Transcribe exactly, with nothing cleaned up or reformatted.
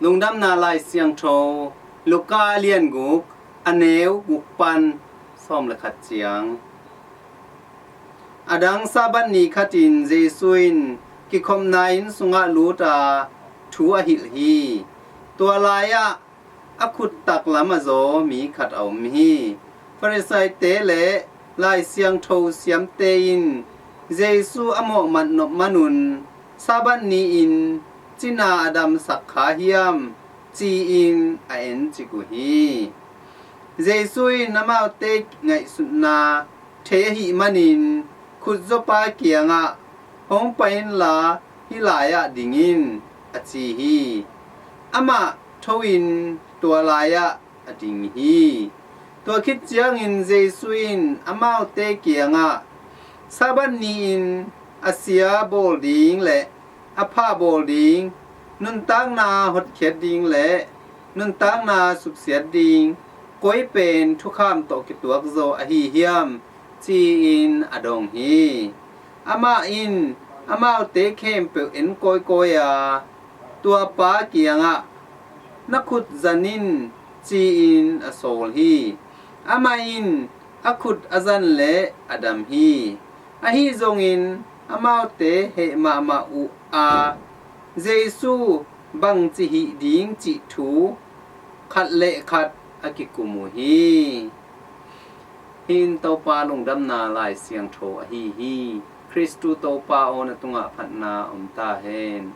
Lungdamna Lai Siangtho, Luka lian guk, a neu guk pan sawm le khat ciang. A dang Sabbath ni khatin Jesu in kikhopna inn sungah lut a, thu a hilh hi. Tua lai-ah a khut taklam a zaw mi khat a om hi. Pharisee-te le Lai Siangtho siamte in Jesu a mawhmat nop manun, Sabbath ni-in cina a damsak kha hiam, ci-in a encik uh hi. Jesu in amaute ngaihsutna thei ahih manin, khutzawpa kiangah, "Hong pai inla, hih lai-ah ding in," a ci hi. Amah tho-in tua lai-ah a ding hi. Tua khit ciangin Jesu in amaute kiangah, "Sabbath ni-in a sia bawl ding le a pha bawl ding, nuntakna hotkhiat ding le nuntakna supsiat ding, koi pen thukham tawh kituak zaw ahi hiam?" ci-in a dong hi. Amah in amaute khempeuh en kawikawi a, tua pa kiangah, "Na khut zan in," ci-in a sawl hi. Amah in a khut a zan leh a dam hi. Ahi zongin amaute heh mahmah uh a, Jesu bangci hih ding cih thu khat le khat a kikum uh hi. Hih in Topa lungdamna Lai Siangtho ahi hi. Khristu Topa aw, na tungah phatna om ta hen.